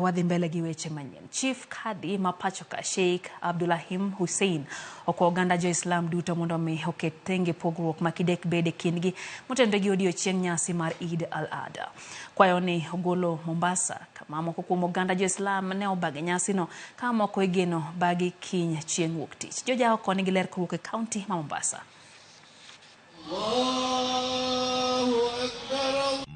Wadhi mbele gi weche manyien. Chief Kadhi ma pachoka Sheikh Abdulahim Hussein okwa oganda jo-Islam duto mondo mi oket thenge pogruok ma kidek bed e kindgi motenore gi odiochieng' nyasi mar Eid al-Adha. Kwayo ni ogolo Mombasa kama moko kuom oganda jo-Islam ne obage nyasino ka moko igeno bagi kiny chieng' wuok tich. Joja oko nigi ler kowuok e kaunti ma Mombasa.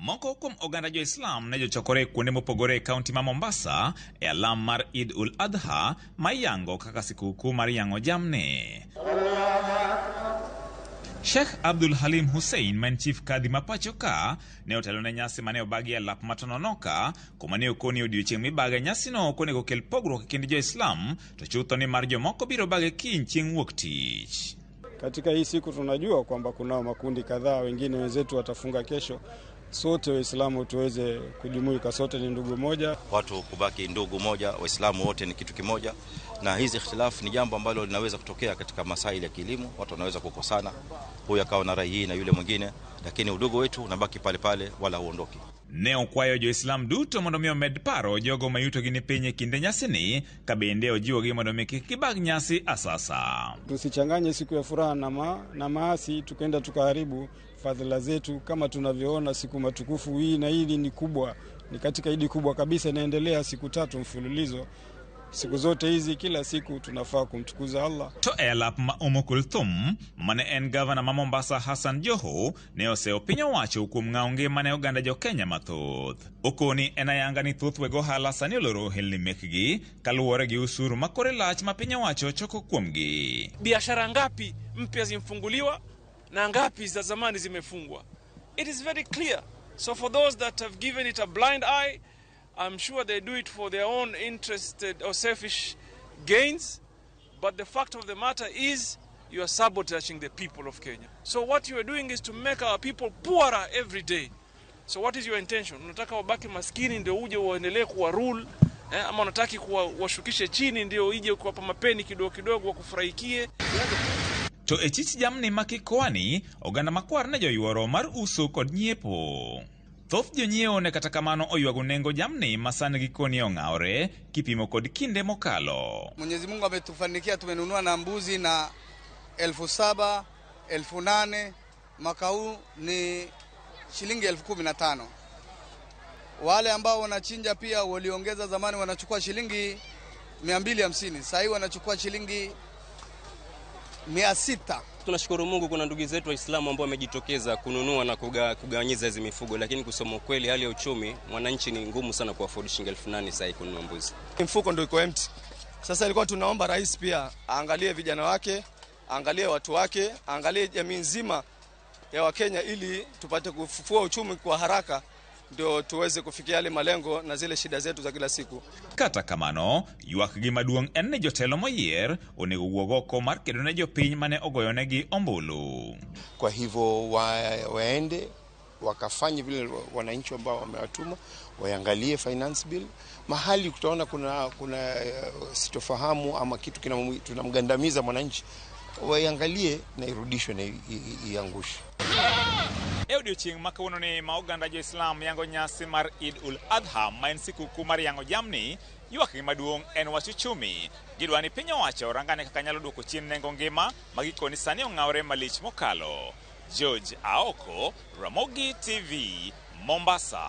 Moko kuom oganda jo-Islam ne jochokore e kuonde mopogore e kaunti ma Mombasa e alam mar Eid ul Adha ma iyango kaka sikuku mar yang'o jamni. Sheikh Abdul Halim Hussein ma en chief kadhi ma pacho ka ne otelo ne nyasi mane obagi e lap ma Tononoka kuma ne okoni odiochieng' mibage nyasino ok onego kel pogruok e kind jo-Islam to chutho ni mar jomoko biro bage kiny chieng' wuok tich. Katika hii siku tunajua kwamba kunao makundi kadhaa, wengine wenzetu watafunga kesho. Sote Waislamu tuweze kujumuika, sote ni ndugu moja. Watu kubaki ndugu moja, Waislamu wote ni kitu kimoja, na hizi ikhtilafu ni jambo ambalo linaweza kutokea katika masaili ya kielimu. Watu wanaweza kukosana, huyu akawa na rai hii na yule mwingine, lakini udugu wetu unabaki pale pale, wala huondoki. Ne okwayo jo-Islam duto mondo mi omed paro jogo ma yutogi ni piny e kinde nyasini ka bende ojiwogi mondo mi kik gibag nyasi asasa. Tusichanganye siku ya furaha na maasi, tukaenda tukaharibu fadhila zetu. Kama tunavyoona siku matukufu hii na hili ni kubwa, ni katika idi kubwa kabisa, inaendelea siku tatu mfululizo. Siku zote hizi, kila siku tunafaa kumtukuza Allah. To e alap ma Umu Kulthum mane en gavana ma Mombasa Hassan Joho ne oseyo piny owacho kuom ng'awo ngima ne oganda jo Kenya mathoth. Okoni en ayanga ni thoth weg ohala sani oloro ohelni mekgi kaluwore gi usuru ma kore lach ma piny owacho choko kuomgi. Biashara ngapi mpya zimfunguliwa na ngapi za zamani zimefungwa? It is very clear. So for those that have given it a blind eye, I'm sure they do it for their own interested or selfish gains. But the fact of the matter is, you are sabotaging the people of Kenya. So what you are doing is to make our people poorer every day. So what is your intention? Unataka wabaki maskini ndio uje uendelee kuwa rule eh, ama unataka kuwa washukishe chini ndio ije kuwapa mapeni kidogo kidogo wakufurahikie? To e chich jamni ma Kikoani, oganda makwar ne joyuoro mar uso kod nyiepo. Thoth jonyiewo ne kata kamano oywago nengo jamni ma sani gikoni ong'awore kipimo kod kinde mokalo. Mwenyezi Mungu ametufanikia, tumenunua na mbuzi na 7,000, 8,000. Mwaka huu ni shilingi 15,000. Wale ambao wanachinja pia waliongeza, zamani wanachukua shilingi 250, sasa hivi wanachukua shilingi 600. Tunashukuru Mungu kuna ndugu zetu Waislamu ambao wamejitokeza kununua na kugawanyiza hizi mifugo, lakini kusema ukweli, hali ya uchumi mwananchi ni ngumu sana kuafford shilingi 8,000 sasa kununua mbuzi. Mfuko ndio iko empty. Sasa ilikuwa tunaomba rais pia aangalie vijana wake, aangalie watu wake, aangalie jamii nzima ya Wakenya ili tupate kufufua uchumi kwa haraka ndio tuweze kufikia yale malengo na zile shida zetu za kila siku. Kata kamano, ywakgi maduong' en ni jotelo moyier onego wuog oko mar kedo ne jopiny mane ogoyonegi ombulu. Kwa hivyo waende wakafanye vile wananchi ambao wamewatuma, waangalie finance bill. Mahali kutaona kuna sitofahamu ama kitu tunamgandamiza mwananchi, waiangalie na irudishwe na iangushwe. E odiochieng' ma kawuononi ma oganda jo-Islam yango nyasi mar Eid ul Adha ma en sikuku mar yang'o jamni, ywakgi maduong' en wach uchumi. Gidwa ni piny owacho orangane kaka nyalo duoko chien nengo ngima ma gikoni sani ong'awore malich mokalo. George Aoko, Ramogi TV, Mombasa.